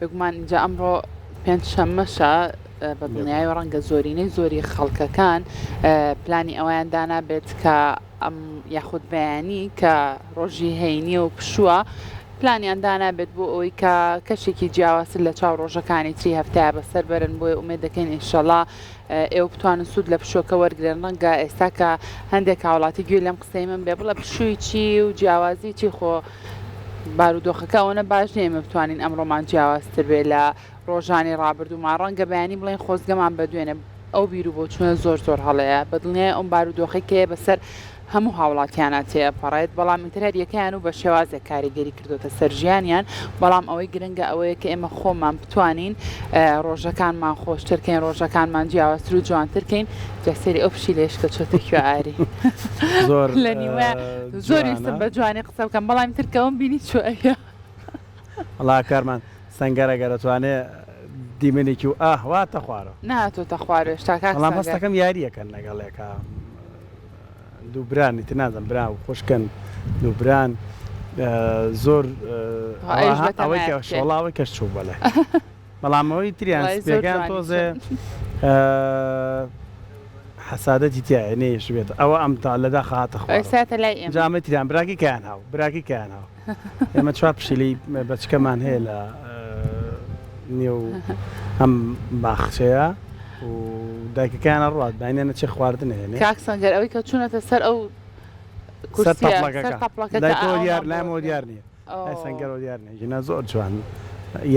بێگومان ئینجا ئەمڕۆ پێنجشەممەشە بە دڵنیایەوە ڕەنگە زۆرینەی زۆری خەڵکەکان پلانی ئەوەیان دانابێت کە ئەم یاخود بەیانی کە ڕۆژی هەینیە و پشووە پلانیان دانابێت بۆ ئەوەی کە کەشێکی جیاوازتر لە چاو ڕۆژەکانی تری هەفتەیە بەسەر بەرن بۆیە ئومێد دەکەین ئینشەڵا ئێوە بتوانن سوود لە پشووەکە وەرگرن ڕەنگە ئێستا کە هەندێک هاوڵاتی گوێی لەم قسەی من بێ بڵێ پشووی چی و جیاوازی چی خۆ بارودۆخەکە ئەوەنە باش نییە ئێمە بتوانین ئەمڕۆمان جیاوازتر بێ لە ڕۆژانی ڕابردوومان ڕەنگە بەیانی بڵێین خۆزگەمان بە دوێنێ ئەو بیر و بۆچوونە زۆر زۆر هەڵەیە بە دڵنیای ئەم بارودۆخەی کە بەسەر هەموو هاوڵاتیانە تێئەپەڕێت بەڵام ئیتر هەر یەکەیان و بە شێوازێک کاریگەری کردۆتە سەر ژیانیان بەڵام ئەوەی گرنگە ئەوەیە کە ئێمە خۆمان بتوانین ڕۆژەکانمان خۆشتر کەین ڕۆژەکانمان جیاوازتر و جوانتر کەین جا سەیری ئەو پشیلەیەش کە چۆتە کوێ ئاری زۆر لە نیوە زۆر ویستم جوانە بە جوانی قسە بکەم بەڵام ئیتر کە ئەوم بینی چووە ئەویا. وەڵا کارمان سەنگەرە گەر ئەتوانێ دیمەنێکی و ئاه واتە خوارەوە. نەهاتۆتە خوارەوە هێشتا کاک بەڵام سەنگەر. هەستەکەم یاریەکەن لەگەڵێکا دوو بران ئیتر نازانم برا و خوشکن دوو بران زۆر ئەویش ئەوە ئەوەی بەتەمایە کە بچێ. وەڵا ئەوەی کەش چوو بەڵێ بەڵام ئەوەی تریان وەڵای زۆر سپیەکەیان جوانی تۆزێ چن. حەسادەتی تیایە نەیەشت بێت ئەوە ئەم تا لە داخە هاتە خوارەوە ئێستا لای ئێمە. جا ئەمەی تریان براکەی کەیان هاو براکەی کەیان هاو ئێمە چوار پشیلەی بەچکەمان هەیە لە نێو ئەم باخچەیە و دایکەکەیان ئەڕوات باینیان ئەچێ خواردن ئەهێنێ. کاک سەنگەر ئەوەی کە چوونەتە سەر ئەو سەر کورسیە سەر تەپڵەکەکە تەپڵەکەکە لای ئا تۆ ئەومان دیار بۆ لایمەوە وترێ. دیار نییە لای ئۆ. سەنگەرەوە دیار نییە ژینا زۆر جوان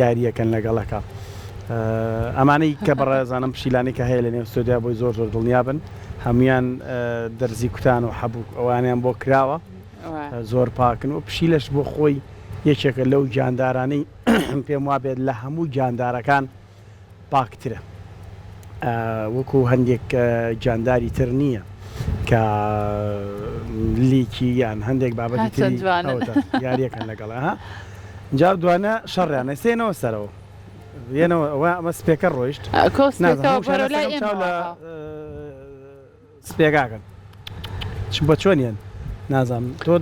یاریەکەن لەگەڵەکە ئەمانەی کە بەڕێزانم پشیلانەی کە هەیە لە نێو ستۆدیا بۆی زۆر زۆر دڵنیا بن هەمویان دەرزی کوتان و حەبوو ئەوانیان بۆ کراوە زۆر پاکن و پشیلەش بۆ خۆی یەکێکە لەو گیاندارانەی پێم وابێت لە هەموو گیاندارەکان پاکترە وەکو هەندێک گیانداری تر نییە کە لیکی یان هەندێک بابەتی تری یاریەکەن لەگەڵ ها جا دوانە شەڕیان ئێسێنەوە سەرەوە یەنەوە ئەوە ئەمە سپێکە ڕۆیشت سپێکاکەن چ بە چۆنیان نازانم تۆ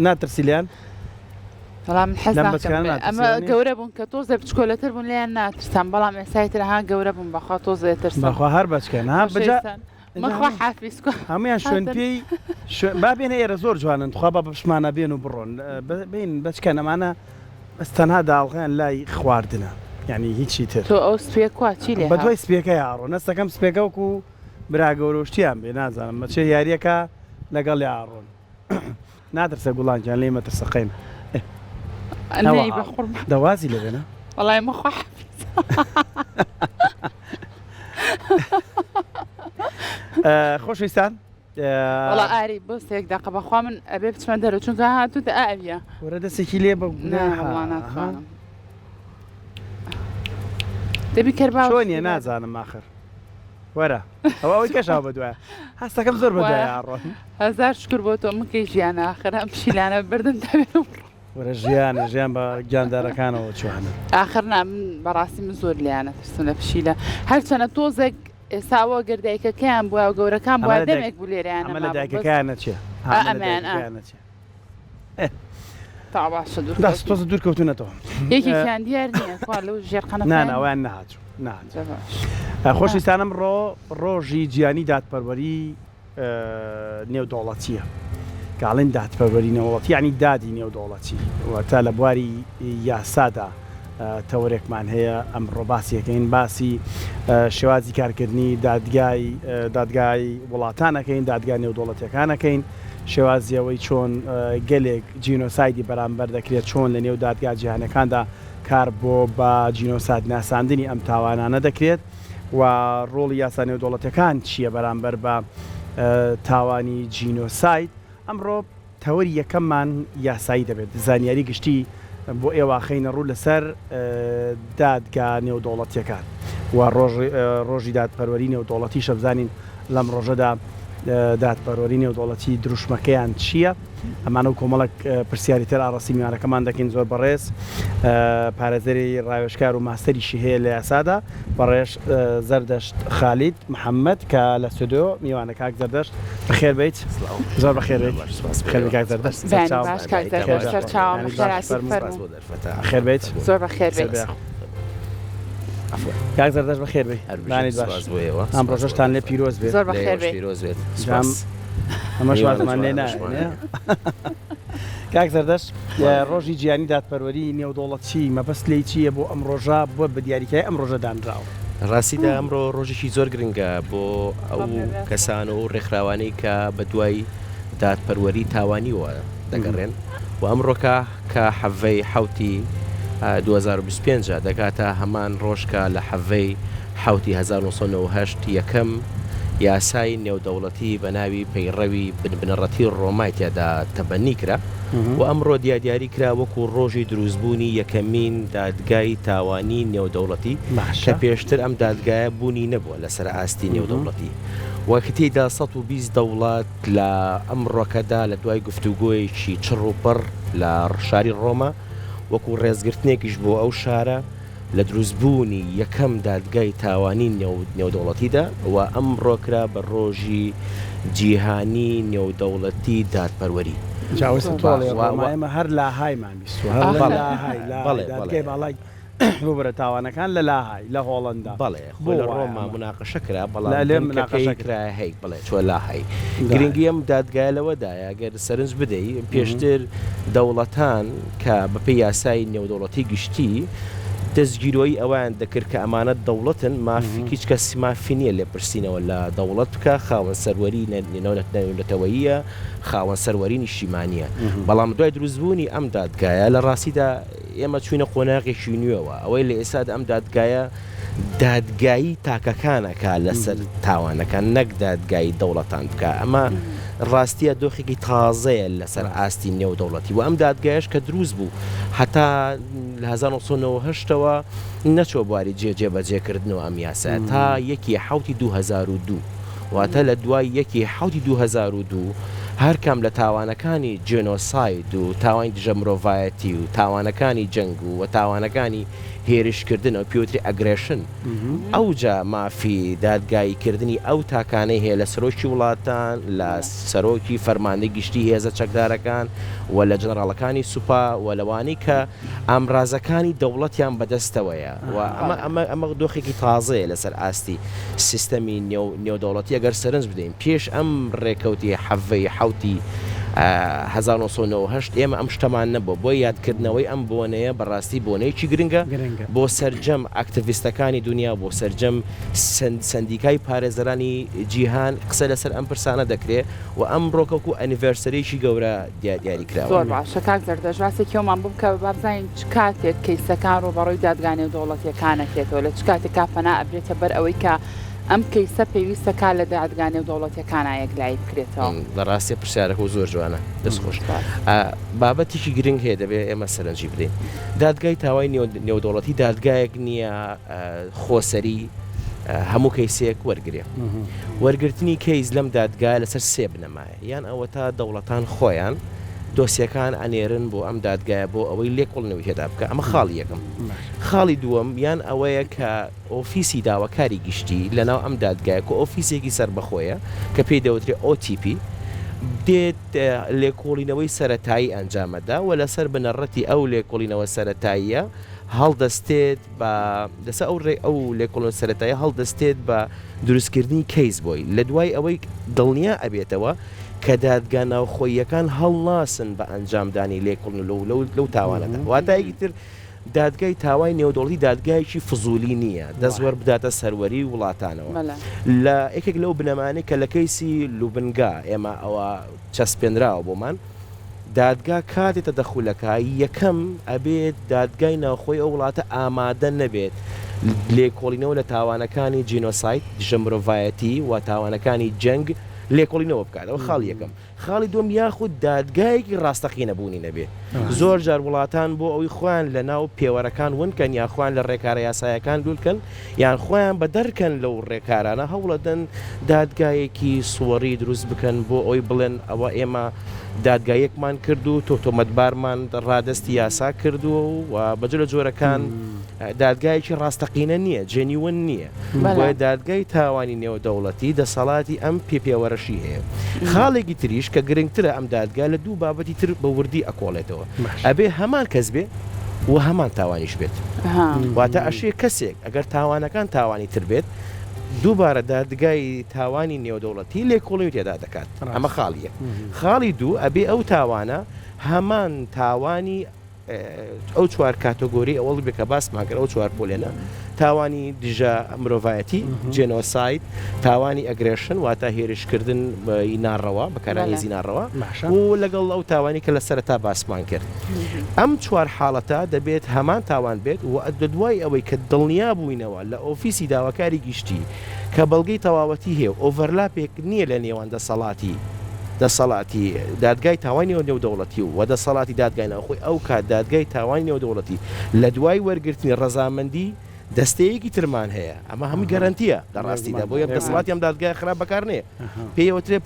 ناترسی لێیان؟ وەڵا من حەز لەم ناکەم بەچکانە بێ ناترسی ئەمە وانیە؟ گەورە بوون کە تۆزێ بچکۆلەتر بوون لێیان ناترسام بەڵام ئێستای تر ها گەورە بوون بەخوا تۆزێ ترسم بەخوا هەر بەچکەن ها بەجا خۆشەویستان من ئینجا خوا هەموو حافیز کوا هەموویان شوێن هاتن پێی شوێن با بێنە ئێرە زۆر جوانن تخوا با بە پشتمانا بێن و بڕۆن بین بەچکەن ئەمانە بەس تەنها داڵغەیان لای خواردنە یانی هیچی تر تۆ ئەو سپیە کوا چی لێ بەدوای هات؟ سپیەکەیا ئەڕۆن هەستەکەم سپیەکە وەکوو برا گەورە و شتیان بێ نازانم بەچێ یاریەکە لەگەڵیا ئەڕۆن ناترسە گوڵان گیان لێی مەترسە قەیم نەی بەخوڕ دە وازی لێ بێنە وەڵای مە خوا حافیز خۆشەویستان وەڵا ئاری بۆ سێک دەقە بەخوا من ئەبێ بچمە دەرەوە چونکە هاتووتە ئاویە وەرە دەستێکی لێ بە نا وەڵا ناتوانم دەبی کەربا چۆنیە نازانم ئاخر وەرە ئەوە ئەوەی کەشاو بەدوایە هەستەکەم زۆر بەدوایە ئەڕۆن. هەزار شوکر بۆ تۆ من کەی ژیانە ئاخر ئەم پشیلانە بردم دەبێ وەرە ژیانە ژیان بە گیاندارەکانەوە چوانە. ئاخر نا من بەڕاستی من زۆر لێیانە ترسم لە پشیلە هەرچەنە تۆزێک ئێستا ئەوە گەر دایکەکەیان بوایە و گەورەکان ئەمە بوایە لە دایک دەمێک بوو لێرەیان ئەمە لە نەمابوو بەس دایکەکەیان نەچێ ها ئا ئەمە لە ئەمەیان ئا دایکەکەیان نەچێ تا باشە دوور داس کەوتین تۆزە دوور کەوتونەتەوە یەکێکیان دیار نییە کوا لەو ژێر نا قەنەفەیە نا ئەویان نەهاتوو نەهاتوو جا باش خۆشەویستان ئەمڕۆ ڕۆژی جیهانی دادپەروەری نێودەوڵەتییە. کە ئەڵێن دادپەروەری نێودەوڵەتی یانی دادی نێودەوڵەتی واتە لە بواری یاسادا تەوەرێکمان هەیە ئەمڕۆ باسی ئەکەین باسی شێوازی کارکردنی دادگای دادگای وڵاتان ئەکەین دادگا نێودەوڵەتیەکان ئەکەین شێوازی ئەوەی چۆن گەلێک جینۆسایدی بەرامبەر دەکرێت چۆن لە نێو دادگا جیهانەکاندا کار بۆ بە جینۆساید ناساندنی ئەم تاوانانە دەکرێت و ڕۆڵی یاسا نێودەوڵەتیەکان چییە بەرامبەر بە تاوانی جینۆساید؟ ئەمڕۆ تەوەری یەکەممان یاسایی دەبێت، زانیاری گشتی بۆ ئێوە ئەخەینە ڕوو لەسەر دادگا نێودەوڵەتیەکان و ڕۆژی دادپەروەری نێودەوڵەتیشە بزانین لەم ڕۆژەدا دادپەروەری نێودەوڵەتی دروشمەکەیان چییە؟ ئەمانە و کۆمەڵێک پرسیاری تر ئاڕاستەی میوانەکەمان دەکەین زۆر بەڕێز پارێزەری ڕاوێژکار و ماستەریشی هەیە لە یاسادا بەڕێز زەردەشت خالید محەممەد کە لە ستۆدیۆ میوانە کاک زەردەشت بەخێر بیت زۆر بەخێر بیت بەخێر بیت کاک زەردەشت بەیانی باش کاک زەردەشت سەرچاوم بەخێرهاتی فەرموو بەخێر بیت زۆر بەخێر بیت. کاک زەردەشت بەخێر بێی. هەر بژیت بانیت باش. سپاس بۆ ئێوە. ئەم سپاس بۆ ڕۆژەشتان لێ دەرفەت. پیرۆز بێ. زۆر لە بەخێر ئێوەش بێی. پیرۆز بێت. جام سپاس. ئەمەش میوانە وازمان لێ جوانەکەشمان. نایەنێ. کاک زەردەشت بەڵێ. ڕۆژی جیهانی دادپەروەری نێودەوڵەتی مەبەست لێی چییە بۆ ئەم ڕۆژە بۆ بە دیاریکرای ئەم ڕۆژە دانراوە؟ ڕاستیدا ئەمڕۆ ڕۆژێکی زۆر گرنگە بۆ ئەو کەسان و ئەو ڕێکخراوانەی کە بە دوای دادپەروەری تاوانیەوە دەگەڕێن و ئەمڕۆکە کە حەڤەی حەوتی 2025 دەکاتە هەمان ڕۆژ کە لە حەڤەی حەوتی 1998 یەکەم یاسای نێودەوڵەتی بە ناوی پەیڕەوی بنبنەڕەتی ڕۆمای تیادا تەبەنی کرا و ئەمڕۆ دیادیاری کرا وەکو ڕۆژی دروستبوونی یەکەمین دادگای تاوانی نێودەوڵەتی کە پێشتر ئەم دادگایە بوونی نەبووە لەسەر ئاستی نێودەوڵەتی و کە تێیدا 120 دەوڵەت لە ئەمڕۆکەدا لە دوای گفتوگۆیەکی چڕ و پڕ لە شاری ڕۆما وەکو ڕێزگرتنێکیش بۆ ئەو شارە لە دروستبوونی یەکەم دادگای تاوانی نێودەوڵەتیدا و ئەمڕۆ کرا بە ڕۆژی جیهانی نێودەوڵەتی دادپەروەری. جا ئەوەی تۆ ئەڵێی ڕۆما ئێمە هەر لاهایمان بیستووە هەر لە لاهای لاهای دادگای باڵای ببورە تاوانەکان لە لاهای لە هۆڵەندا بەڵێ بۆ خۆ لە وایە ڕۆما ئەمە؟ موناقەشە کرا بەڵام لە لێ بنکەکەی مناقەشە کرا. کرایە هەیگ بەڵێ چووە لاهای. گرنگی ئەم دادگایە لەوەدایە گەر سەرنج بدەی پێشتر دەوڵەتان کە بەپێی یاسای نێودەوڵەتی گشتی دەستگیرۆیی ئەوەیان دەکرد کە ئەمانە دەوڵەتن مافی هیچ کەس مافی نییە لێپرسینەوە لە دەوڵەت بکا خاوەن سەروەری نێونەتەوەییە خاوەن سەروەری نیشتیمانییە بەڵام دوای دروستبوونی ئەم دادگایە لە ڕاستیدا ئێمە چووینە قۆناغێکی نوێوە ئەوەی لە ئێستادا ئەم دادگایە دادگایی تاکەکان ئەکا لەسەر تاوانەکان نەک دادگایی دەوڵەتان بکا ئەمە ڕاستیە دۆخێکی تازەیە لەسەر ئاستی نێودەوڵەتی و ئەم دادگایەش کە دروست بوو هەتا لە 1998 ەوە نەچوە بواری جێ جێبەجێکردنەوە ئەم یاسایە تا یەکی حەوتی 2002 واتە لە دوای یەکی حەوتی 2002 هەرکام لە تاوانەکانی جێنۆساید و تاوانی دژە مرۆڤایەتی و تاوانەکانی جەنگ و تاوانەکانی هێرشکردن ئەو پێوترێ aggression ئەوجا مافی دادگایی کردنی ئەو تاکانەی هەیە لە سەرۆکی وڵاتان لە سەرۆکی فەرماندەی گشتی هێزە چەکدارەکان و لە جەنەڕاڵەکانی سوپا و لەوانەی کە ئامرازەکانی دەوڵەتیان بەدەستەوەیە و ئەمە ئەمە ئەمە دۆخێکی تازەیە لەسەر ئاستی سیستەمی نێو نێودەوڵەتی ئەگەر سەرنج بدەین پێش ئەم ڕێکەوتی حەڤەی حەوتی 1998 ئێمە ئەم شتەمان نەبووە بۆیە یادکردنەوەی ئەم بۆنەیە بەڕاستی بۆنەیەکی گرنگە بۆ سەرجەم ئەکتیڤیستەکانی دونیا بۆ سەرجەم سەندیکای پارێزەرانی جیهان قسە لەسەر ئەم پرسانە دەکرێ و ئەمڕۆ وەکو anniversary ێکی گەورە دیاری کراوە. زۆر باشە کاک زەردەشت باسێکی ئەومان بۆ بکە با بزانین چ کاتێک کەیسەکان ڕووبەڕووی دادگا نێودەوڵەتیەکان ئەکرێتەوە لە چ کاتێکا پەنا ئەبرێتە بەر ئەوەی کە ئەم کەیسە پێویستە کا لە دادگا نێودەوڵەتیەکانا یەکلایی بکرێتەوە. بەڕاستی پرسیارەکەو زۆر جوانە دەست خۆش. بابەتێکی گرنگ هەیە دەبێت ئێمە سەرنجی بدەین. دادگای تاوای نێودەوڵەتی دادگایەک نییە خۆسەری هەموو کەیسێک وەرگێ. وەرگرتنی کەیس لەم دادگایە لەسەر سێ بنەمایە، یان ئەوەتا دەوڵەتان خۆیان دۆسیەکان ئەنێرن بۆ ئەم دادگایە بۆ ئەوەی لێکۆڵینەوەی تێدا بکا، ئەمە خاڵی یەکەم. خاڵی دووەم یان ئەوەیە کە ئۆفیسی داواکاری گشتی لەناو ئەم دادگایە کە ئۆفیسێکی سەربەخۆیە کە پێی دەوترێ OTP دێت لێکۆڵینەوەی سەرەتایی ئەنجامەدا و لەسەر بنەڕەتی ئەو لێکۆڵینەوە سەرەتاییە هەڵدەستێت بە لەسەر ئەو ڕێ ئەو لێکۆڵینەوە سەرەتاییە هەڵدەستێت بە دروستکردنی کەیس بۆی لە دوای ئەوەی دڵنیا ئەبێتەوە کە دادگا ناوخۆییەکان هەڵناسن بە ئەنجامدانی لێکۆڵینەوە لەو تاوانەدا واتایەکی تر دادگای تاوای نێودەوڵەتی دادگایەکی فزولی نییە دەست وەربداتە سەروەری وڵاتانەوە. لە یەکێک لەو بنەمانەی کە لە کەیسی لوبنگا ئێمە ئەوە چەسپێنراوە بۆمان، دادگا کاتێ تەدەخولەکا یەکەم ئەبێت دادگای ناوخۆی ئەو وڵاتە ئامادە نەبێت لێکۆڵینەوە لە تاوانەکانی جینۆساید، دژە مرۆڤایەتی و تاوانەکانی جەنگ لێکۆڵینەوە بکات. ئەوە خاڵی یەکەم. خاڵی دووەم یاخود دادگایەکی ڕاستەقینە بوونی نەبێ. زۆر جار وڵاتان بۆ ئەوەی خۆیان لە ناو پێوەرەکان ون کەن یان خۆیان لە ڕێکارە یاسایەکان لوول کەن یان خۆیان بەدەر کەن لەو ڕێکارانە هەوڵەدەن دادگایەکی سوەڕی دروست بکەن بۆ ئەوەی بڵێن ئەوە ئێمە دادگایەکمان کرد و تۆ تۆمەتبارمان ڕادەستی یاسا کردووە و بە جۆرە جۆرەکان دادگایەکی ڕاستەقینە نییە، genuine نییە. بۆیە دادگای تاوانی نێودەوڵەتی دەسەڵاتی ئەم پێپێوەرەشی هەیە. خاڵێکی تریش کە گرنگترە ئەم دادگا لە دوو بابەتی تر بە وردی ئەکۆڵێتەوە. ئەبێ هەمان کەس بێ. و هەمان تاوانیش بێت. واتە ئەشێ کەسێک ئەگەر تاوانەکان تاوانی تر بێت دووبارە دادگای تاوانی نێودەوڵەتی لێکۆڵینەوەی تێدا دەکات. ئەمە خاڵی یەک. خاڵی دوو ئەبێ ئەو تاوانە هەمان تاوانی ئەو چوار کاتۆگۆری ئەوەڵ بێ کە باسمان کرد ئەو چوار پۆلێنە تاوانی دژە مرۆڤایەتی جێنۆساید تاوانی aggression واتە هێرشکردن ناڕەوا بەکارانی هێزی ناڕەوا و لەگەڵ ئەو تاوانی کە لە سەرەتا باسمان کرد ئەم چوار حاڵەتە دەبێت هەمان تاوان بێت و دوای ئەوەی کە دڵنیا بووینەوە لە ئۆفیسی داواکاری گشتی کە بەڵگەی تەواوەتی هەیە و overlap ێک نییە لە نێوان دەسەڵاتی دەسەڵاتی دادگای تاوانی نێودەوڵەتی و دەسەڵاتی دادگای ناوخۆی ئەو کات دادگای تاوانی نێودەوڵەتی لە دوای وەرگرتنی ڕەزامەندی دەستەیەکی ترمان هەیە ئەمە هەمووی گەرەنتیە لە ڕاستیدا بۆیە دەسەڵاتی ئەم دادگای خراپ بەکار نێ پێی ئەوترێ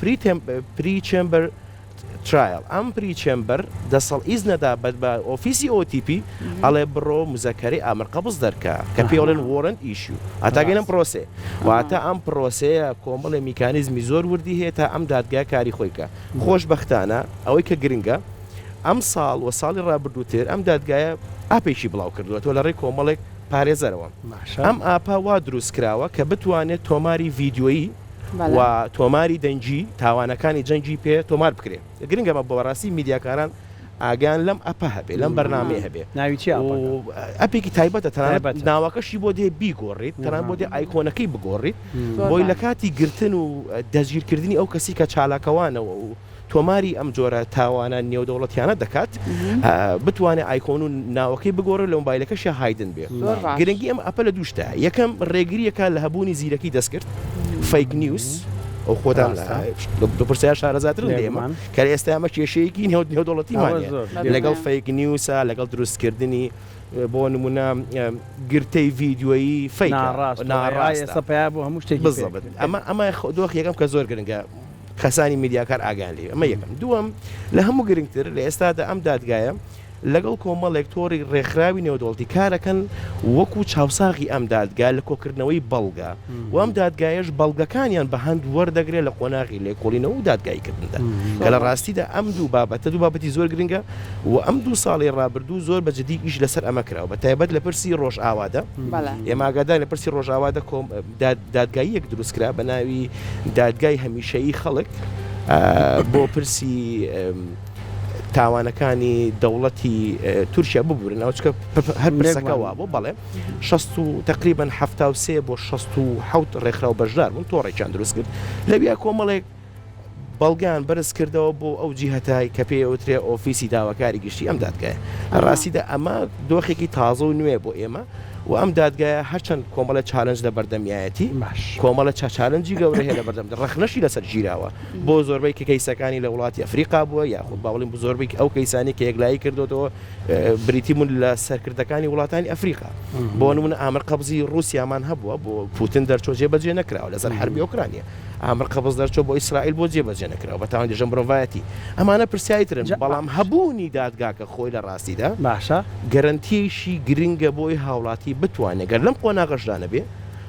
pre chamber trial ئەم pre chamber دەسەڵ ئیزنەدا بە بە ئۆفیسی OTP ئەڵێ بڕۆ مزەکەرەی ئامر قەبز دەرکە کە پێی ئەڵێن warrant issue هەتا گەینە ئەم پرۆسەیە واتە ئەم پرۆسەیە کۆمەڵێ میکانیزمی زۆر وردی هەیە تا ئەم دادگا کاری خۆی بکا خۆشبەختانە ئەوەی کە گرنگە ئەم ساڵ و ساڵی ڕابردووتر ئەم دادگایە ئاپێکی بڵاو کردووەتەوە لە ڕێی کۆمەڵێک پارێزەرەوە ئەم ئاپە وا دروست کراوە کە بتوانێت تۆماری ڤیدیۆیی و تۆماری دەنگی تاوانەکانی جەنگی پێ تۆمار بکرێ. گرنگە بە بەڕاستی میدیاکاران ئاگایان لەم ئەپە هەبێ، لەم بەرنامەیە هەبێ. ناوی چیە ئەپەکە؟ ئەپێکی تایبەتە تەنانەت ناوەکەشی بۆ دێ بیگۆڕیت، تەنانەت بۆ دێ ئایکۆنەکەی بگۆڕیت، بۆی لە کاتی گرتن و دەستگیرکردنی ئەو کەسی کە چالاکەوانە و تۆماری ئەم جۆرە تاوانە نێودەوڵەتیانە دەکات بتوانێت ئایکۆن و ناوەکەی بگۆڕێت لە مۆبایلەکەشی hidden بێ. گرنگی ئەم ئەپە لە دوو شتە، یەکەم ڕێگریەکە لە هەبوونی زیرەکی دەستکرد، fake news، ئەو خۆتان لە پرسیار شارەزاترن لە ئێمە کە لە ئێستا ئەمە کێشەیەکی نێودەوڵەتیمان هەیە لەگەڵ fake news ە لەگەڵ دروستکردنی بۆ نمونە گرتەی ڤیدیۆیی fake ناڕاستە پیا بۆ هەموو شتێک بزەبت ئەمە ئەمە دۆخ یەکەم کە زۆر گرنگە کەسانی میدیاکار ئاگایان لێ ئەمە یەکەم. دووەم، لە هەموو گرنگتر لە ئێستادا ئەم دادگایە لەگەڵ کۆمەڵێک تۆڕی ڕێکخراوی نێودەوڵەتی کارەکەن وەکو چاوساغی ئەم دادگا لە کۆکردنەوەی بەڵگە و ئەم دادگایەش بەڵگەکانیان بە هەند وەردەگرێت لە قۆناغی لێکۆڵینەوە و دادگاییکردندا کە لە ڕاستیدا ئەم دوو بابەتە دوو بابەتی زۆر گرنگە و ئەم دوو ساڵەی ڕابردوو زۆر بە جدی ئیش لەسەر ئەمە کراوە بە تایبەت لە پرسی ڕۆژئاوادا ئێمە ئاگادارین لە پرسی ڕۆژئاوادا کۆم دادگاییەک دروستکرا بە ناوی دادگای هەمیشەیی خەڵک بۆ پرسی تاوانەکانی دەوڵەتی تورکیا ببورن ناوچکە هەر پرسەکە وابوو بەڵێ 60 و تقریبا 73 بۆ 67 ڕێکخراو بەشدار بوون تۆڕێکیان دروست کرد لەویا کۆمەڵێک بەڵگەیان بەرز کردەوە بۆ ئەو جیهەتای کە پێی ئەوترێ ئۆفیسی داواکاری گشتی ئەم دادگایە. لە ڕاستیدا ئەمە دۆخێکی تازە و نوێ بۆ ئێمە و ئەم دادگایە هەرچەند کۆمەڵێ challenge لە بەردەمیایەتی، کۆمەڵێ challenge ی گەورە هەیە لە بەردەم، ڕەخنەشی لەسەر گیراوە بۆ زۆربەی کە کەیسەکانی لە وڵاتی ئەفریقا بووە یاخود با بڵێین بۆ زۆربەی ئەو کەیسانەی کە یەکلایی کردۆتەوە بریتی بوون لە سەرکردەکانی وڵاتانی ئەفریقا. بۆ نمونە ئامر قەبزی ڕووسیامان هەبووە بۆ پوتن دەرچووە جێبەجێ نەکراوە لەسەر حەربی ئۆکرانیا. ئامر قەبز دەرچووە بۆ ئیسرائیل بۆ جێبەجێ نەکراوە بە تاوانی دژە مرۆڤایەتی. ئەمانە پرسیاری ترن، بەڵام هەبوونی دادگاکە خۆی لە ڕاستیدا باشە. گەرەنتییەکی گرنگە بۆی هاوڵاتی بتوانێت گەر لەم قۆناغەشدا نەبێ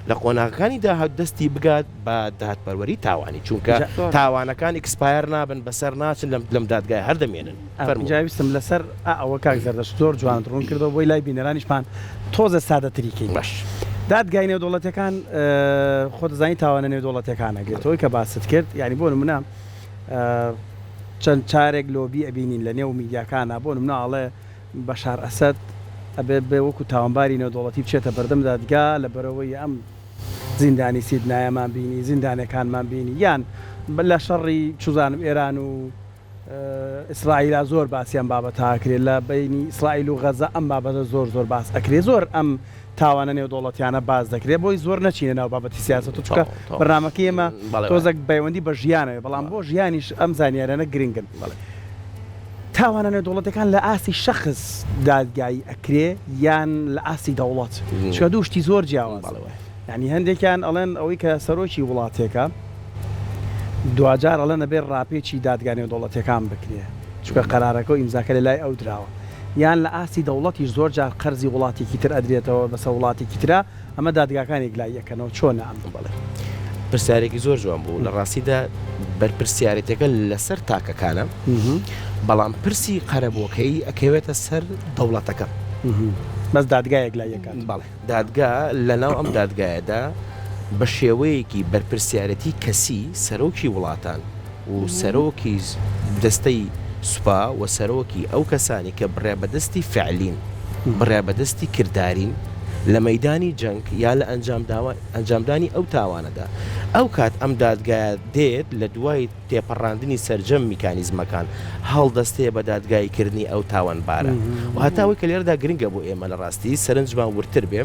لە قۆناغەکانی داهاتوو دەستی بگات بە دادپەروەری تاوانی، چونکە تاوانەکان expire نابن، بەسەر ناچن لەم دادگایە هەر دەمێنن. فەرموو. جا ویستم لەسەر ئا ئەوە کاک زەردەشت زۆر جوانت ڕوون کردەوە بۆی لای بینەرانیشمان تۆزێ سادەتری کەین. باش. دادگای نێودەوڵەتیەکان خۆت دەزانی تاوانە نێودەوڵەتیەکان ئەگرێتەوە کە باست کرد یانی بۆ نمونە چەند چارێک لۆبی ئەبینین لە نێو میدیاکانا بۆ نمونە ئەڵێ بەشار ئەسەد ئەبێ بێ وەکو تاوانباری نێودەوڵەتی بچێتە بەردەم دادگا لەبەرئەوەی ئەم زیندانی سیدنایەمان بینی زیندانەکانمان بینی یان لە شەڕی چوزانم ئێران و ئیسرائیلا زۆر باسی ئەم بابەتە ئەکرێ لە بەینی ئیسرائیل و غەزە ئەم بابەتە زۆر زۆر باس ئەکرێ زۆر ئەم تاوانە نێودەوڵەتیانە باس دەکرێ بۆی زۆر نەچینە ناو بابەتی سیاسەت و چونکە بەرنامەکەی ئێمە تۆزێک پەیوەندی بە ژیانەوە بەڵام بۆ ژیانیش ئەم زانیارانە گرنگن. تاوانە نێودەوڵەتیەکان لە ئاستی شەخس دادگایی ئەکرێ یان لە ئاستی دەوڵەت؟ چونکە دوو شتی زۆر جیاوازن. یانی هەندێکیان ئەڵێن ئەوەی کە سەرۆکی وڵاتێکە دواجار ئەڵێن ئەبێ ڕاپێچی دادگا نێودەوڵەتیەکان بکرێ چونکە قەرارەکە و ئیمزاکە لە لای ئەو دراوە یان لە ئاستی دەوڵەتیش زۆر جار قەرزی وڵاتێکی تر ئەدرێتەوە بەسەر وڵاتێکی ترا ئەمە دادگاکان یەکلایی ئەکەنەوە چۆنە ئەم؟ بەڵێ پرسیارێکی زۆر جوان بوو لە ڕاستیدا بەرپرسیارێتەکە لەسەر تاکەکانە بەڵام پرسی قەرەبووەکەی ئەکەوێتە سەر دەوڵەتەکە. بەس دادگا یەکلایی ئەکات. بەڵێ دادگا لەناو ئەم دادگایەدا بە شێوەیەکی بەرپرسیارێتی کەسی سەرۆکی وڵاتان و سەرۆکی دەستەی سوپا و سەرۆکی ئەو کەسانی کە بڕیاربەدەستی فعلین، بڕیاربەدەستی کردارین لە مەیدانی جەنگ یا لە ئەنجامدانی ئەو تاوانەدا، ئەو کات ئەم دادگایە دێت لە دوای تێپەڕاندنی سەرجەم میکانیزمەکان هەڵدەستێ بە دادگایی کردنی ئەو تاوانبارە و هەتا ئەوەی کە لێرەدا گرنگە بۆ ئێمە لە ڕاستی سەرنجمان وردتر بێ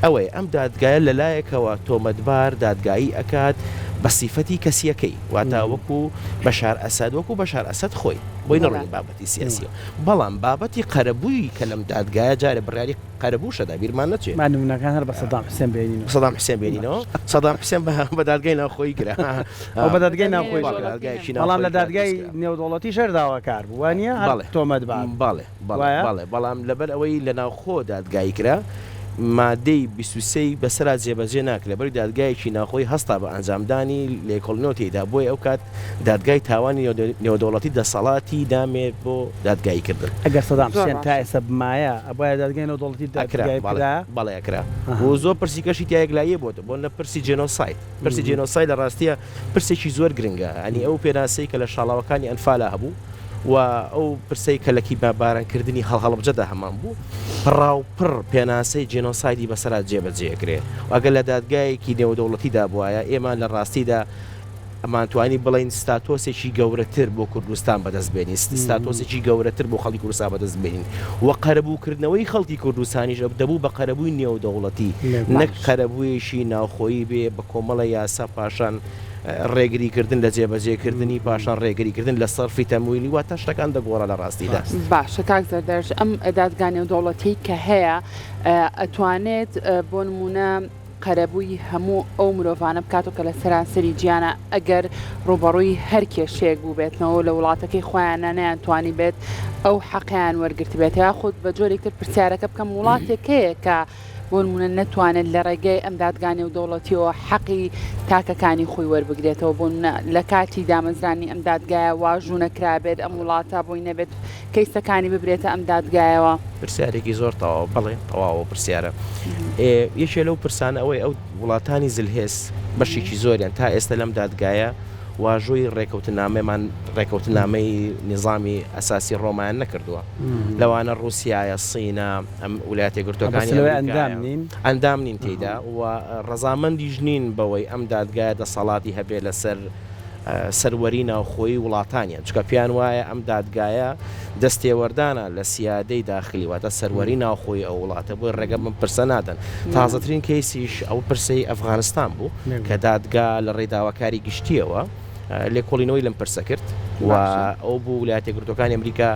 ئەوەیە ئەم دادگایە لە لایەکەوە تۆمەتبار دادگایی ئەکات بە سیفەتی کەسییەکەی واتە وەکو بەشار ئەسەد وەکو بەشار ئەسەد خۆی بۆی نەڕۆینە بابەتی سیاسیەوە بەڵام بابەتی قەرەبووی کە لەم دادگایە جارێ بڕیاری قەرەبووشە دا بیرمان نەچێ. با نموونەکان هەر بە سەدام حوسێن بێنینەوە. سەدام حوسێن بێنینەوە. سەدام حوسێن بە دادگای ناوخۆیی کرا. ئەو بە دادگای ناوخۆیی کرا. بەڵام لە دادگای نێودەوڵەتیش هەر داواکار بوو وا نییە؟ هەر تۆمەتبار بوو. بەڵێ بەڵێ بەڵێ بەڵام لەبەر ئەوەی لە ناوخۆ دادگایی کرا مادەی 23 ی بەسەرا جێبەجێ ناکرێ لەبەر دادگایەکی ناوخۆیی هەستا بە ئەنجامدانی لێکۆڵینەوە تێیدا بۆیە ئەو کات دادگای تاوانی نێودەوڵەتی دەسەڵاتی نامێت بۆ دادگایی کردن. ئەگەر سەدام حوسێن تا ئێستا بمایە ئەبوایە دادگای نێودەوڵەتی دادگایی بکرایە؟ بەڵێ ئەکرا و زۆر پرسی کەشی تیا یەکلایی بۆتەوە بۆ نە پرسی جێنۆساید پرسی جێنۆساید لە ڕاستیە پرسێکی زۆر گرنگە یانی ئەو پێناسەی کە لە شاڵاوەکانی ئەنفالا هەبوو و ئەو پرسەی کە لە کیمیاباران کردنی هەڵەبجەدا هەمان بوو پڕاوپڕ پێناسەی جێنۆسایدی بەسەرا جێبەجێ ئەکرێ و ئەگەر لە دادگایەکی نێودەوڵەتیدا بوایە ئێمە لە ڕاستیدا ئەمانتوانی بڵێین ستاتۆسێکی گەورەتر بۆ کوردستان بەدەست بێنین، ستاتۆسێکی گەورەتر بۆ خەڵکی کوردستان بەدەست بێنین و قەرەبووکردنەوەی خەڵکی کوردستانیش دەبوو بە قەرەبووی نێودەوڵەتی نەک قەرەبوویەکی ناوخۆیی بێ بە کۆمەڵە یاسا پاشان ڕێگریکردن لە جێبەجێکردنی پاشان ڕێگریکردن لە سەرفی تەمویلی واتە شتەکان دەگۆڕا لە ڕاستیدا. باشە کاک زەردەشت ئەم دادگا نێودەوڵەتیەی کە هەیە ئەتوانێت بۆ نموونە قەرەبووی هەموو ئەو مرۆڤانە بکاتەوە کە لە سەرانسەری جیهانا ئەگەر ڕووبەڕووی هەر کێشەیەک بووبێتنەوە و لە وڵاتەکەی خۆیانە نەیانتوانیبێت ئەو حەقەیان وەرگرتبێت یاخود بە جۆرێک تر پرسیارەکە بکەم وڵاتێک هەیە کە بۆ نموونە نەتوانێت لە ڕێگەی ئەم دادگا نێودەوڵەتیەوە حەقی تاکەکانی خۆی وەربگرێتەوە بۆ نموونە لە کاتی دامەزرانی ئەم دادگایە واژوو نەکرابێت ئەم وڵاتە بۆی نەبێت کەیسەکانی ببرێتە ئەم دادگایەوە؟ پرسیارێکی زۆر تەواوە، بەڵێ تەواو ئەو پرسیارە. یەکێ لەو پرسانە ئەوەیە ئەو وڵاتانی زلهێز بەشێکی زۆریان تا ئێستا لەم دادگایە واژۆی ڕێکەوتنامەمان ڕێکەوتنامەی نیزامی ئەساسی ڕۆمایان نەکردووە لەوانە ڕووسایە سینە ئەم ولایەتە یەکگرتووەکانی ئەندام نین ئەندام نین تێیدا و ڕەزامەندیش نین بەوەی ئەم دادگایە دەسەڵاتی هەبێ لەسەر سەروەری ناوخۆیی وڵاتانیان، چونکە پێیان وایە ئەم دادگایە دەستێوەردانە لە سیادەی داخلی واتە سەروەری ناوخۆیی ئەو وڵاتە، بۆیە ڕێگە بەم پرسە نادەن. تازەترین کەیسیش ئەو پرسەی ئەفغانستان بوو کە دادگا لە ڕێی داواکاری گشتییەوە لێکۆڵینەوەی لەم پرسە کرد و ئەو بوو ویلایەتە یەکگرتووەکانی ئەمریکا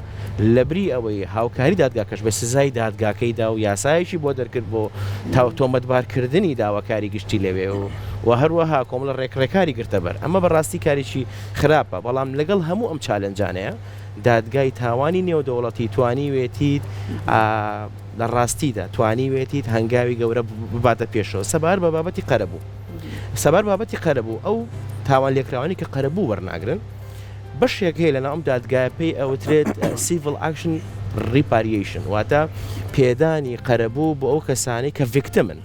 لەبری ئەوەی هاوکاری دادگاکەش بێت سزای دادگاکەی دا و یاسایەکی بۆ دەرکرد بۆ تۆمەتبارکردنی داواکاری گشتی لەوێ و و هەروەها کۆمەڵە ڕێکڕێکاری گرتە بەر. ئەمە بەڕاستی کارێکی خراپە، بەڵام لەگەڵ هەموو ئەم چالێنجانەیە دادگای تاوانی نێودەوڵەتی توانیوێتیت لە ڕاستیدا توانیوێتیت هەنگاوی گەورە بباتە پێشەوە سەبارەت بە بابەتی قەرەبوو. سەبارەت بە بابەتی قەرەبوو ئەو تاوانلێکراوانەی کە قەرەبوو وەرناگرن بەشێک هەیە لەناو ئەم دادگایە پێی ئەوترێت Civil Action Reparation واتە پێدانی قەرەبوو بۆ ئەو کەسانەی کە victim ن.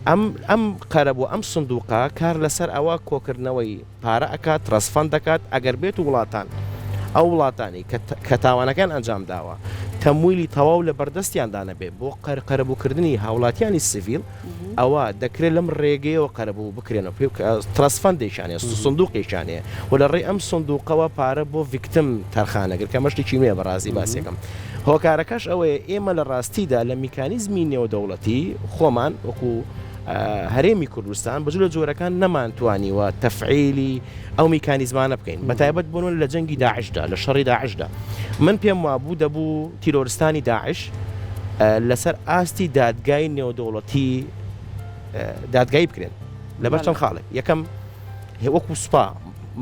ئەم ئەم قەرەبوو ئەم سندوقە کار لەسەر ئەوە کۆکردنەوەی پارە ئەکات trust fund دەکات ئەگەر بێت و وڵاتان ئەو وڵاتانی کە تاوانەکان ئەنجام داوە تەمویلی تەواو لە بەردەستیاندا نەبێ بۆ قەر قەرەبووکردنی هاوڵاتیانی سڤیل ئەوە دەکرێت لەم ڕێگەیەوە قەرەبوو بکرێنەوە پێ trust fund ێکیان هەیە سندوقێکیان هەیە و لە ڕێی ئەم سندوقەوە پارە بۆ victim تەرخان ئەکرێت کە ئەمە شتێکی نوێیە بەڕاستی باسێکم هۆکارەکەش ئەوەیە ئێمە لە ڕاستیدا لە میکانیزمی نێودەوڵەتی خۆمان وەکو هەرێمی کوردستان بە جۆرە جۆرەکان نەمانتوانیوە تەفعیلی ئەو میکانیزمانە بکەین بە تایبەت بۆ لە جەنگی داعشدا لە شەڕی داعشدا من پێم وابوو دەبوو تیرۆرستانی داعش لەسەر ئاستی دادگای نێودەوڵەتی دادگایی بکرێن لەبەر چەند خاڵێک یەکەم وەکو سوپا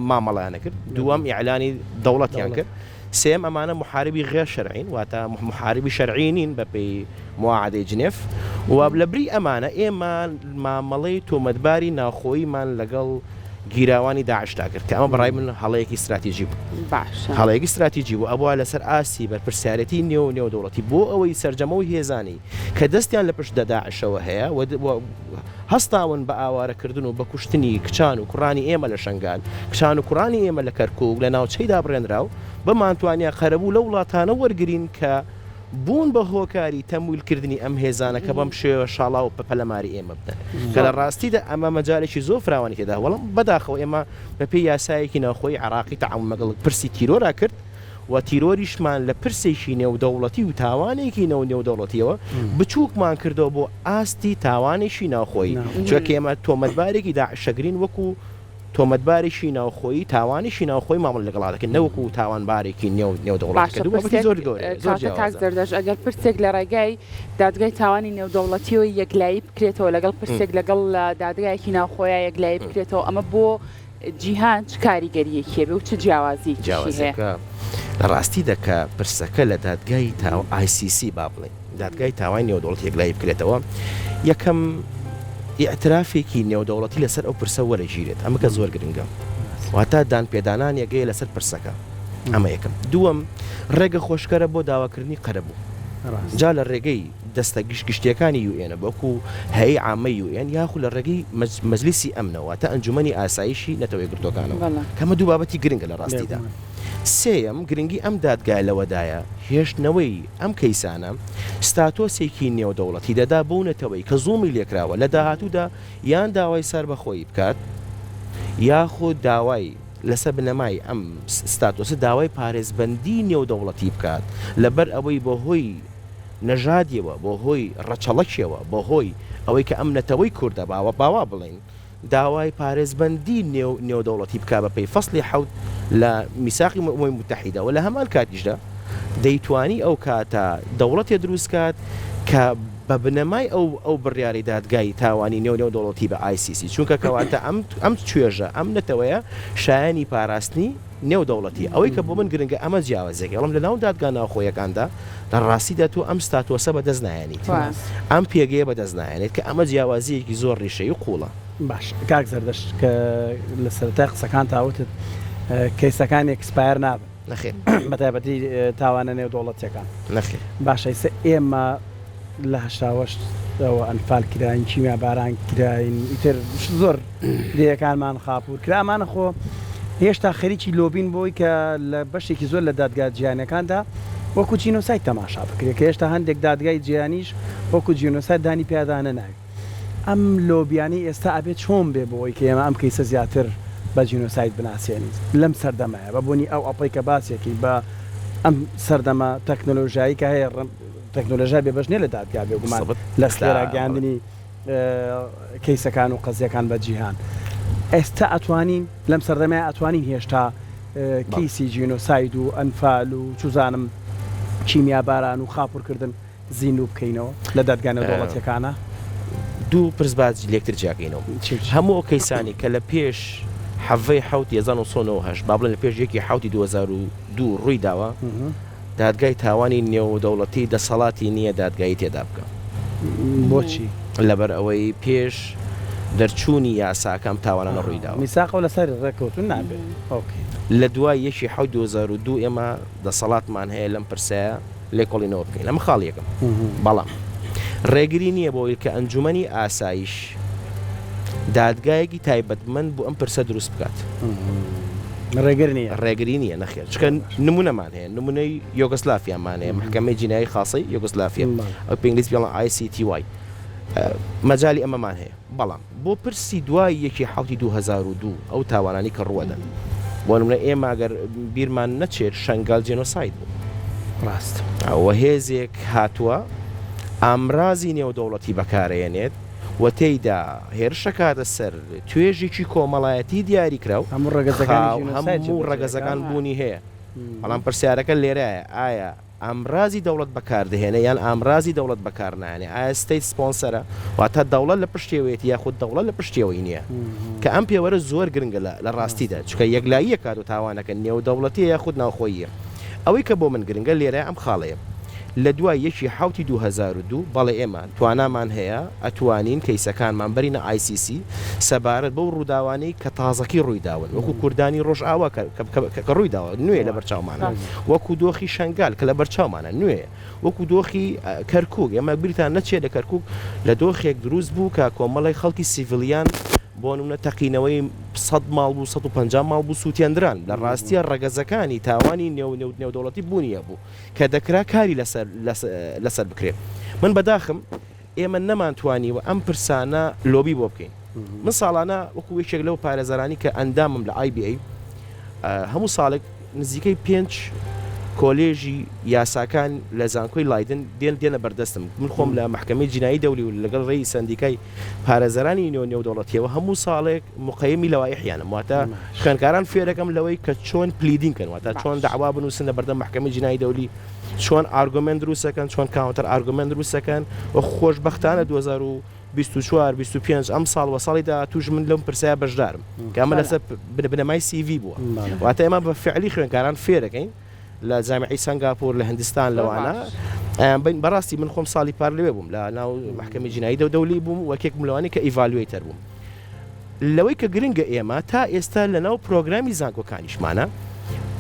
مامەڵیانە کرد دووەم ئیعلانی دەوڵەتیان کرد سێیەم ئەمانە موحاریبی غێر شەرعین واتە موحاریبی شەرعی نین بە پێی مواعەدەی جنێف و لە بری ئەمانە ئێمە مامەڵەی تۆمەتباری ناوخۆییمان لەگەڵ گیراوانی داعشدا کرد کە ئەمە بەڕای من هەڵەیەکی ستراتیجی بوو. باشە. هەڵەیەکی ستراتیجی بوو ئەبوا لەسەر ئاستی بەرپرسیارێتی نێو نێودەوڵەتی بۆ ئەوەی سەرجەم ئەو هێزانەی کە دەستیان لە پشت داعشەوە هەیە و هەستاون بە ئاوارەکردن و بە کوشتنی کچان و کوڕانی ئێمە لە شەنگال، کچان و کوڕانی ئێمە لە کەرکوک، لە ناوچەی دابڕێنراو، بمانتوانیا قەرەبوو لەو وڵاتانە وەرگرین کە بوون بە هۆکاری تەمویلکردنی ئەم هێزانە کە بەم شێوە شاڵاو و پەلەماری ئێمە بدەن کە لە ڕاستیدا ئەمە مەجالێکی زۆر فراوانی تێدا بەڵام بەداخەوە ئێمە بەپێی یاسایەکی ناوخۆیی عێراقی تەعامولمان لەگەڵ پرسی تیرۆرا کرد و تیرۆریشمان لە پرسێکی نێودەوڵەتی و تاوانێکی نێو نێودەوڵەتیەوە بچووکمان کردەوە بۆ ئاستی تاوانێکی ناوخۆیی چونکە ئێمە تۆمەتبارێکی داعشەگرین وەکو تۆمەتبارێکی ناوخۆیی تاوانێکی ناوخۆی مامەڵە لەگەڵا دەکەین نەوەکو تاوانبارێکی نێو نێودەوڵەتی باشە کە دوو بابەتی پرسێک زۆر گەورەیە زۆر کاکە کاک جیاوازە. زەردەشت ئەگەر پرسێک لە ڕێگای دادگای تاوانی نێودەوڵەتیەوە یەکلایی بکرێتەوە لەگەڵ پرسێک لەگەڵ دادگایەکی ناوخۆیا یەکلایی بکرێتەوە ئەمە بۆ جیهان چ کاریگەریەکی هەبێ و چ جیاوازیەکیشی هەیە؟ جیاوازیەکە لە ڕاستیدا کە پرسەکە لە دادگای تاو ICC با بڵێین دادگای تاوانی نێودەوڵەتی یەکلایی بکرێتەوە یەکەم ئیعترافێکی نێودەوڵەتی لەسەر ئەو پرسە وەرەگیرێت ئەمە کە زۆر گرنگە واتە دانپێدانانێک هەیە لەسەر پرسەکە ئەمە یەکەم دووەم ڕێگە خۆشکەرە بۆ داواکردنی قەرەبوو جا لە ڕێگەی دەستە گشت گشتیەکانی یو ئێنە وەکو هەیئەی عامەی یو ئێن یاخو لە ڕێگەی مەجلیسی ئەمنەوە واتە ئەنجومەنی ئاسایشی نەتەوە یەکگرتووەکانەوە کە ئەمە دوو بابەتی گرنگە لە ڕاستیدا. سێیەم، گرنگی ئەم دادگایە لەوەدایە هێشتنەوەی ئەم کەیسانە ستاتۆسێکی نێودەوڵەتی دەدا بەو نەتەوەی کە زوڵمی لێکراوە لە داهاتوودا یان داوای سەربەخۆیی بکات یاخود داوای لەسەر بنەمای ئەم ستاتۆسە داوای پارێزبەندی نێودەوڵەتی بکات لەبەر ئەوەی بەهۆی نەژادیەوە، بۆ هۆی ڕەچەڵەکیەوە، بۆ هۆی ئەوەی کە ئەم نەتەوەی کوردە با با وا بڵێین داوای پارێزبەندی نێو نێودەوڵەتی بکا بە پێی فەسڵی حەوت لە میساقی ئومەمی موتەحیدە و لە هەمان کاتیشدا دەیتوانی ئەو کاتە دەوڵەتێ دروست کات کە بە بنەمای ئەو ئەو بڕیارەی دادگای تاوانی نێو نێودەوڵەتی بە ICC چونکە کەواتە ئەم ئەم توێژە ئەم نەتەوەیە شایەنی پاراستنی نێودەوڵەتی، ئەوەی کە بۆ من گرنگە ئەمە جیاوازیەکەی، بەڵام لەناو دادگا ناوخۆیەکاندا لە ڕاستیدا تۆ ئەم ستاتۆسە بەدەست نایەنیت، ئەم پێگەیە بەدەست نایەنیت، کە ئەمە جیاوازییەکی زۆر ڕیشەیی و قووڵە. باش کاک زەردەشت کە لە سەرەتای قسەکانتا وتت کەیسەکان expire نابن. نەخێر. بەتایبەتی تاوانە نێودەوڵەتیەکان. نەخێر. باشە ئیستا ئێمە لە هەشتاوهەشت ەوە ئەنفال کراین، کیمیاباران کراین، ئیتر زۆر دێیەکانمان خاپوور کرا، ئەمانە خۆ هێشتا خەریکی لۆبین بۆی کە لە بەشێکی زۆر لە دادگا جیهانیەکاندا وەکو جینۆساید تەماشا بکرێت، کە هێشتا هەندێک دادگای جیهانیش وەکو جینۆساید دانی پیادا نەناوی. ئەم لۆبیانەی ئێستا ئەبێ چۆن بێ بۆ ئەوەی کە ئێمە ئەم کەیسە زیاتر بە جینۆساید بناسێنین لەم سەردەمەیە بە بۆنی ئەو ئەپەی کە باسیەکەی بە ئەم سەردەمە تەکنەلۆژیایی کە هەیە تەکنۆلۆژیا بێ بەش نیە لە دادگا بێگومان لە خێرا گەیاندنی کەیسەکان و قەزیەکان بە جیهان ئێستا ئەتوانین لەم سەردەمەیە ئەتوانین هێشتا کەیسی جینۆساید و ئەنفال و چوزانم کیمیاباران و خاپورکردن زیندوو بکەینەوە لە دادگا نێودەوڵەتیەکانا؟ دوو پرس با لێکتر جیاکەینەوە. هەموو ئەو کەیسانەی کە لە پێش حەڤەی حەوتی 1998 با بڵێین لە پێش یەکی حەوتی 2002 ڕووی داوە، دادگای تاوانی نێودەوڵەتی دەسەڵاتی نییە دادگایی تێدا بکا. بۆچی؟ لەبەر ئەوەی پێش دەرچوونی یاساکە ئەم تاوانانە ڕووی داوە. میساقە و لەسەری ڕێککەوتوون نابێت. ئۆکەی. لە دوای یەکی حەوت 2002 ئێمە دەسەڵاتمان هەیە لەم پرسەیە لێکۆڵینەوە بکەین. ئەمە خاڵی یەکەم. بەڵام ڕێگری نییە بۆ ئەوەی کە ئەنجومەنی ئاسایش دادگایەکی تایبەتمەند بۆ ئەم پرسە دروست بکات. ڕێگر نییە؟ ڕێگری نییە نەخێر. چونکە نمونەمان هەیە، نمونەی یۆگۆسلافیامان هەیە، مەحکەمەی جینایی خاسەی یۆگۆسلافیا، ئەو پێ ئینگلیزی پێڵێن ICTY. مەجالی ئەمەمان هەیە. بەڵام بۆ پرسی دوای یەکی حەوتی 2002 ئەو تاوانانەی کە ڕووەدەن، بۆ نمونە ئێمە گەر بیرمان نەچێت شەنگال جێنۆساید بوو. ڕاستە. و هێزێک هاتووە ئامرازی نێودەوڵەتی بەکارەیەنێت و تێیدا هێرشەکاتە سەر توێژێکی کۆمەڵایەتی دیاریکراو، هەموو ڕەگەزەکانی جینۆساید هەموو جێبەجێ ڕەگەزەکان دەکات. بوونی هەیە. بەڵام پرسیارەکە لێرەیە ئایا ئامرازی دەوڵەت بەکاردەهێنێ یان ئامرازی دەوڵەت بەکارنایەنێ؟ ئایا state sponsor ە واتە دەوڵەت لە پشتیەوەیەتی یاخود دەوڵەت لە پشتیەوەی نییە؟ کە ئەم پێوەرە زۆر گرنگە لە ڕاستیدا چونکە یەکلاییەکات و تاوانەکە نێودەوڵەتیە یاخود ناوخۆییە. ئەوەی کە بۆ من گرنگە لێرە ئەم خاڵەیە. لە دوای یەکی حەوتی 2002 بەڵێ ئێمە توانامان هەیە ئەتوانین کەیسەکانمان بەرینە ICC سەبارەت بەو ڕووداوانەی کە تازەکی ڕوویداون وەکو کوردانی ڕۆژئاوا کە ڕوویداوە نوێ لەبەر چاومانە وەکو دۆخی شەنگال کە لەبەر چاومانە نوێ وەکو دۆخی کەرکوک ئێمە بیرتان نەچێت لە کەرکوک لە دۆخێک دروست بوو کە کۆمەڵێک خەڵکی civilian بۆ نمونە تەقینەوەی 100 ماڵ بوو 150 ماڵ بوو سووتێندران لە ڕاستیە ڕەگەزەکانی تاوانی نێو نێودەوڵەتی بوونی هەبوو کە دەکرا کاری لەسەر لەسەر بکرێ من بەداخم ئێمە نەمانتوانیوە ئەم پرسانە لۆبی بۆ بکەین. من ساڵانە وەکو یەکێک لەو پارێزەرانی کە ئەندامم لە IBA هەموو ساڵێک نزیکەی پێنج کۆلێژی یاساکان لە زانکۆی لایدن دێن دێنە بەردەستم من خۆم لە مەحکەمەی جینایی دەولی و لەگەڵ ڕێی سەندیکای پارێزەرانی نێو نێودەوڵەتیەوە هەموو ساڵێک مقەیمی لەوایحیانم واتە خوێندکاران فێرەکەم لەوەی کە چۆن pleading کەن واتە چۆن داوا بنووسن لە بەردەم مەحکەمەی جینایی دەولی چۆن argument دروستەکەن چۆن counter argument دروستەکەن و خۆشبەختانە 2024 25 ئەم ساڵ وە ساڵی داهاتووش من لەم پرسەیە بەشدارم کە ئەمە لەسەر بنەمای CV بووە واتە ئێمە بە فعلی خوێندکاران فێرەکەین لە جامیعەی سەنگاپور لە هندستان لەوانە بین بەڕاستی من خۆم ساڵی پار لەوێ بووم لە ناو مەحکەمەی جینایی دەولی بووم وەکێکم لەوانەی کە evaluator بووم لەوەی کە گرنگە ئێمە تا ئێستا لە ناو پرۆگرامی زانکۆکانیشمانە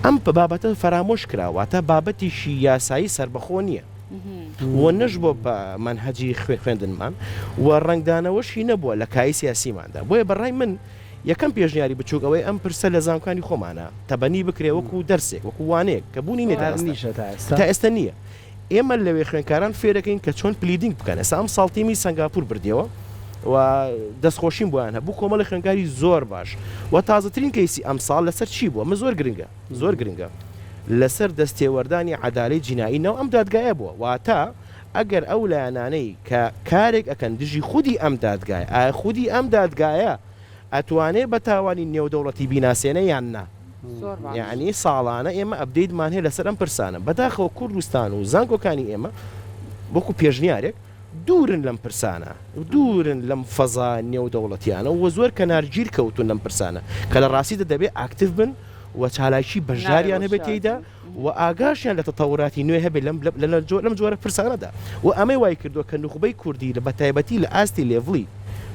ئەم بابەتە فەرامۆش کرا واتە بابەتێکی یاسایی سەربەخۆ نییە و نەش بۆ بە مەنهەجی خوێ خوێندنمان و ڕەنگدانەوەشی نەبووە لە کای سیاسیماندا بۆیە بەڕای من یەکەم پێشنیاری بچووک ئەوەی ئەم پرسە لە زانکانی خۆمانە تەبەنی بکرێ وەکو دەرسێک وەکو وانەیەک کە بوونی نیە تا ئێستا نییە ئێمە لەوێ خوێندکاران فێرەکەین کە چۆن pleading بکەن ئێستا ئەم ساڵ تیمی سەنگاپور بردیەوە و دەستخۆشیم بۆیان هەبوو کۆمەڵی خوێندکاری زۆر باش و تازەترین کەیسی ئەم ساڵ لەسەر چی بووە من زۆر گرنگە زۆر گرنگە لەسەر دەستێوەردانی عەدالەی جینایی ناو ئەم دادگایە بووە واتە ئەگەر ئەو لایەنانەی کە کارێک ئەکەن دژی خودی ئەم دادگایە ئایا خودی ئەم دادگایە ئەتوانێ بە تاوانی نێودەوڵەتی بیناسێنێ یان نا؟ یەعنی ساڵانە ئێمە update مان هەیە لەسەر ئەم پرسانە، بەداخەوە کوردستان و زانکۆکانی ئێمە وەکو پێشنیارێک دوورن لەم پرسانە، دوورن لەم فەزا نێودەوڵەتیانە و زۆر کەنارگیر کەوتوون لەم پرسانە کە لە ڕاستیدا دەبێ active بن و چالاکی بەشداریان هەبێت تێیدا و ئاگاشیان لە تەتەوراتی نوێ هەبێت لەم جۆرە پرسانەدا و ئەمەی وای کردووە کە نوخبەی کوردی بەتایبەتی لە ئاستی level ی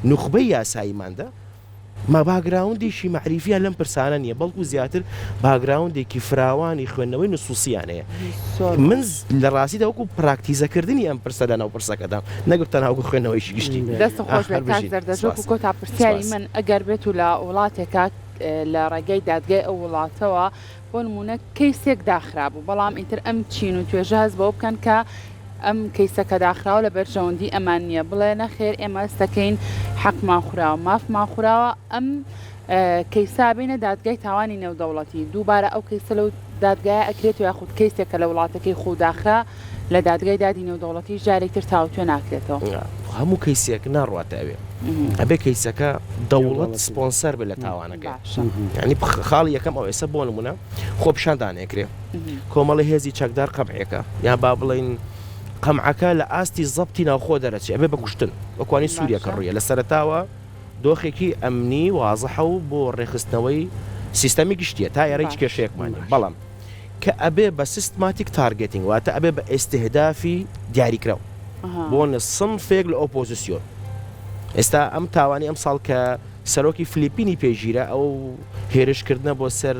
نوخبەی یاساییماندا ما background ێکی مەعریفیان لەم پرسانە نییە، بەڵکو زیاتر background ێکی فراوانی خوێندنەوەی نسوسیان هەیە. من لە ڕاستیدا وەکو پراکتیزەکردنی ئەم پرسە لەناو پرسەکەدام، نەک تەنها وەکو خوێندنەوەیەکی گشتی. دەستت خۆش بێت کاک زەردەشت، وەکو کۆتا پرسیاری من، ئەگەر بێتو لە وڵاتێکا لە ڕێگای دادگای ئەو وڵاتەوە بۆ نموونە کەیسێک داخرابوو، بەڵام ئیتر ئەم چین و توێژە هەست بەوە بکەن کە ئەم کەیسە کە داخراوە لە بەرژەوەندی ئەمان نییە، بڵێ نەخێر ئێمە هەستەکەین حەقمان خوراوە، مافمان خوراوە، ئەم کەیسە بینە دادگای تاوانی نێودەوڵەتی، دووبارە ئەو کەیسە لەو دادگایە ئەکرێتەوە یاخود کەیسێکە لە وڵاتەکەی خۆو داخرا لە دادگای دادی نێودەوڵەتیش جارێک تر تاوتوێ ناکرێتەوە. هەموو کەیسێک ناڕواتە ئەوێ ئەبێ کەیسەکە دەوڵەت سپۆنسەر بێت لە تاوانەکەی یانی خاڵی یەکەم ئەو ئێستا بۆ نمونە خۆپیشاندان ئەکرێ کۆمەڵی هێزی چەکدار قەمعێکە یان با بڵێین قەمعەکە لە ئاستی زەبتی ناوخۆ دەرەچێ ئەبێ بە کوشتن وەکوانی سووریا کە ڕوویە لە سەرەتاوە دۆخێکی ئەمنی وازحە و بۆ ڕێکخستنەوەی سیستەمی گشتیە تا ئێرە هیچ کێشەیەکمان نیە بەڵام کە ئەبێ بە systematic targeting واتە ئەبێ بە ئیستیهدافی دیاریکراو بۆ سنفێک لە ئۆپۆزیسیۆن ئێستا ئەم تاوانی ئەم ساڵ کە سەرۆکی فلیپینی پێگیرا، ئەو هێرشکردنە بۆ سەر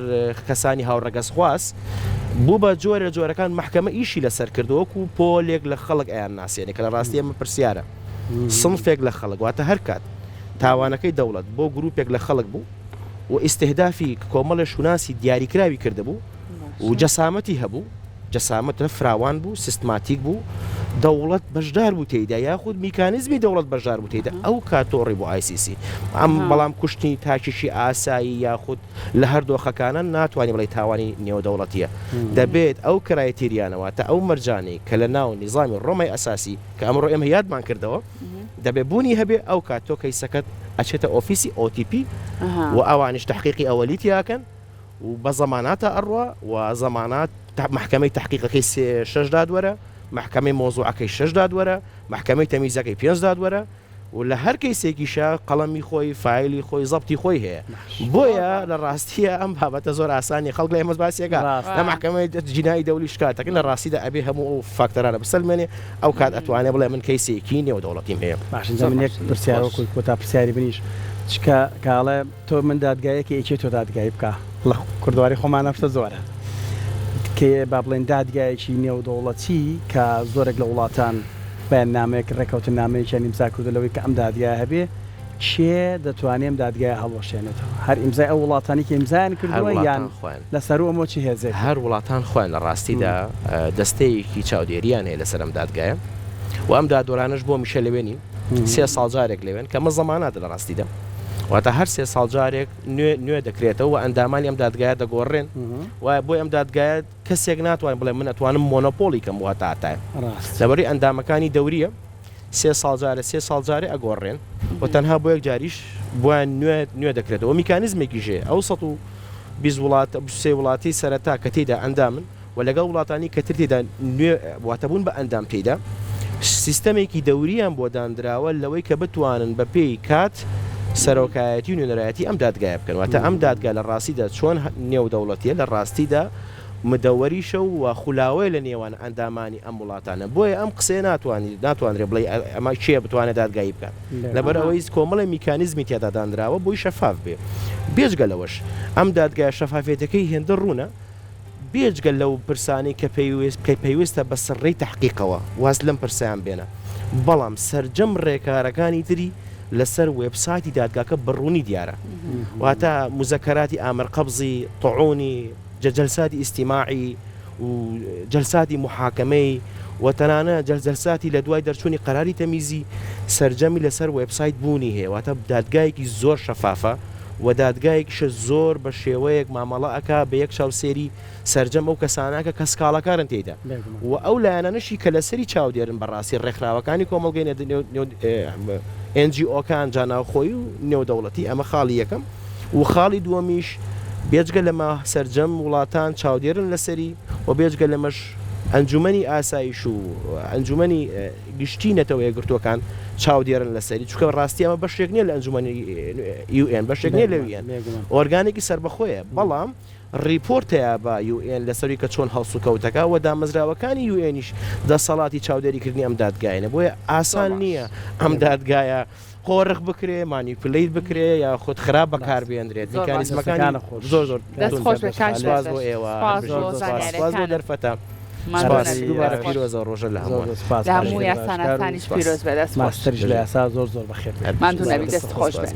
کەسانی هاوڕەگەزخواز بوو بە جۆرێ لە جۆرەکان مەحکەمە ئیشی لەسەر کرد وەکو پۆلێک لە خەڵک ئەیان ناسێنێ کە لە ڕاستی ئەمە پرسیارە سنفێک لە خەڵک واتە هەر کات تاوانەکەی دەوڵەت بۆ گروپێک لە خەڵک بوو و ئیستهدافی کۆمەڵێ شوناسی دیاریکراوی کردبوو و جەسامەتی هەبوو جەسامەت فراوان بوو، سیستماتیک بوو، دەوڵەت بەشدار بوو تێیدا یاخود میکانیزمی دەوڵەت بەشدار بوو تێیدا، ئەو کات تۆڕی بۆ ICC. ئەم بەڵام کوشتنی تاکێکی ئاسایی یاخود لە هەر دۆخەکانە ناتوانی بڵێی تاوانی نێودەوڵەتییە. دەبێت ئەو criteria انە واتە ئەو مەرجانەی کە لە ناو نیزامی ڕۆمای ئەساسی کە ئەمڕۆ ئێمە یادمان کردەوە دەبێت بوونی هەبێ ئەو کات تۆ کەیسەکەت ئەچێتە ئۆفیسی OTP و ئەوانیش تەحقیقی ئەوەلی تیاکەن و بە زەماناتە ئەڕوا و زەمانات مەحکەمەی تەحقیقەکەی سێ شەش دادوەرە، مەحکەمەی مەوزوعەکەی شەش دادوەرە، مەحکەمەی تەمیزەکەی پێنج دادوەرە. و لە هەر کەیسێکیشا قەڵەمی خۆی، فایلی خۆی، زەبتی خۆی هەیە. بۆیە لە ڕاستییا ئەم بابەتە زۆر ئاسان نیە. خەڵک لای ئێمەس باسی ئەکا لە مەحکەمەی جینائی دەولی شکات ئەکەن، لە ڕاستیدا ئەبێ هەموو ئەو فاکتەرانە بسەلمێنێ، ئەو کات ئەتوانێ بڵێ من کەیسێکی نێودەوڵەتیم هەیە. باشە ئینجا من یەک پرسیار وەکو کۆتا پرسیاری منیش چکە کە ئەڵێ تۆ من دادگایەکی ئەی کێ تۆ دادگایی بکا لە کوردەواری خۆمان ئەم شتە زۆرە کێ با بڵێین دادگایەکی نێودەوڵەتی کە زۆرێک لە وڵاتان بەیاننامەیەک ڕێکەوتننامەیەکیان ئیمزا کردوە لەوەی کە ئەم دادگایە هەبێ کێ دەتوانێ ئەم دادگایە هەڵوەشێنێتەوە هەر ئیمزای ئەو وڵاتانەی کە ئیمزایان هەر کردوە یان وڵاتان خۆیان. لە سەروو ئەمەوە چ هێزێک؟ هەر وڵاتان خۆیان لە ڕاستیدا دەستەیەکی چاودێریان هەیە لەسەر ئەم دادگایە و ئەم دادوەرانەش بۆ هەمیشە لەوێ نین سێ ساڵ جارێک لەوێن کە ئەمە زەماناتە لە ڕاستیدا واتە هەر سێ ساڵ جارێک نوێ نوێ دەکرێتەوە و ئەندامانی ئەم دادگایە دەگۆڕرێن و بۆی ئەم دادگایە کەسێک ناتوانێت بڵێ من ئەتوانم مۆنۆپۆڵی کەم بۆ هەتا هەتایە لەبەرئەوەی ئەندامەکانی دەوریە سێ ساڵ جارێ سێ ساڵ جارێ ئەگۆڕرێن و تەنها بۆ یەک جاریش بۆیان نوێ نوێ دەکرێتەوە میکانیزمێکیش هەیە ئەو 120 وڵات 23 وڵاتی سەرەتا کە تێیدا ئەندامن و لەگەڵ وڵاتانی کە تر تێدا نوێ واتە بوون بە ئەندام تێیدا سیستەمێکی دەوریان بۆ داندراوە لەوەی کە بتوانن بە پێی کات سەرۆکایەتی و نوێنەرایەتی ئەم دادگایە بکەن واتە ئەم دادگا لە ڕاستیدا چۆن نێودەوڵەتیە لە ڕاستیدا مدەوەریشە و خولاوەیە لە نێوان ئەندامانی ئەم وڵاتانە بۆیە ئەم قسەیە ناتوانیت ناتوانرێ بڵێی ئەمە کێ بتوانێت دادگایی بکات لەبەر ئەوەی کۆمەڵێ میکانیزمی تێدا دانراوە بۆی شەفاف بێ بێجگە لەوەش ئەم دادگایە شەفافیەتەکەی هێندە ڕوونە بێجگە لەو پرسانەی کە پەیوەست کە پەیوەستە بە سڕەی تەحقیقەوە واز لەم پرسەیان بێنە بەڵام سەرجەم ڕێکارەکانی تری لەسەر وێبسایتی دادگاکە بە ڕوونی دیارە واتە موزەکەراتی ئامر قەبزی طعونی جەلساتی ئیستیماعی و جەلساتی موحاکەمەی و تەنانە جەلساتی لە دوای دەرچوونی قەراری تەمیزی سەرجەمی لەسەر وێبسایت بوونی هەیە واتە دادگایەکی زۆر شەفافە و دادگایەکیشە زۆر بە شێوەیەک مامەڵە ئەکا بە یەک چاو سێری سەرجەم ئەو کەسانە ئەکا کە سکاڵاکارن تێیدا و ئەو لایەنانەشی کە لەسەری چاودێرن بەڕاستی ڕێکخراوەکانی کۆمەڵگەی NGO کان جا ناوخۆیی و نێودەوڵەتی ئەمە خاڵی یەکەم و خاڵی دووەمیش بێجگە لەمە سەرجەم وڵاتان چاودێرن لەسەری و بێجگە لەمەش ئەنجومەنی ئاسایش و ئەنجومەنی گشتی نەتەوە یەکگرتووەکان چاودێرن لەسەری چونکە ڕاستی ئەمە بەشێک نییە لە ئەنجومەنی UN بەشێک نییە لە UN ئۆرگانێکی سەربەخۆیە بەڵام ڕیپۆرت هەیە بە UN لەسەروی کە چۆن هەڵسوکەوت دەکا و دامەزراوەکانی UN یش دەسەڵاتی چاودێریکردنی ئەم دادگایەنە بۆیە ئاسان نییە ئەم دادگایە قۆرخ بکرێ، manipulate بکرێ یاخود خراپ بەکاربهێنرێت، میکانیزمەکانی زۆر زۆر دەست خۆش بێت کاک سوپاس بۆ ئێوە، سوپاس بۆ سوپاس بۆ زانیاریەکانت. دەرفەتە، ماندوو سوپاس نەبی دووبارە دەست خۆش. پیرۆزە ڕۆژە لە هەمووان. لە هەموو یاساناسانیش پیرۆز بێ دەست خۆش. ماستەریش لە یاسا زۆر زۆر بەخێر بێی. ماندوو نەبی دەست خۆش بێ.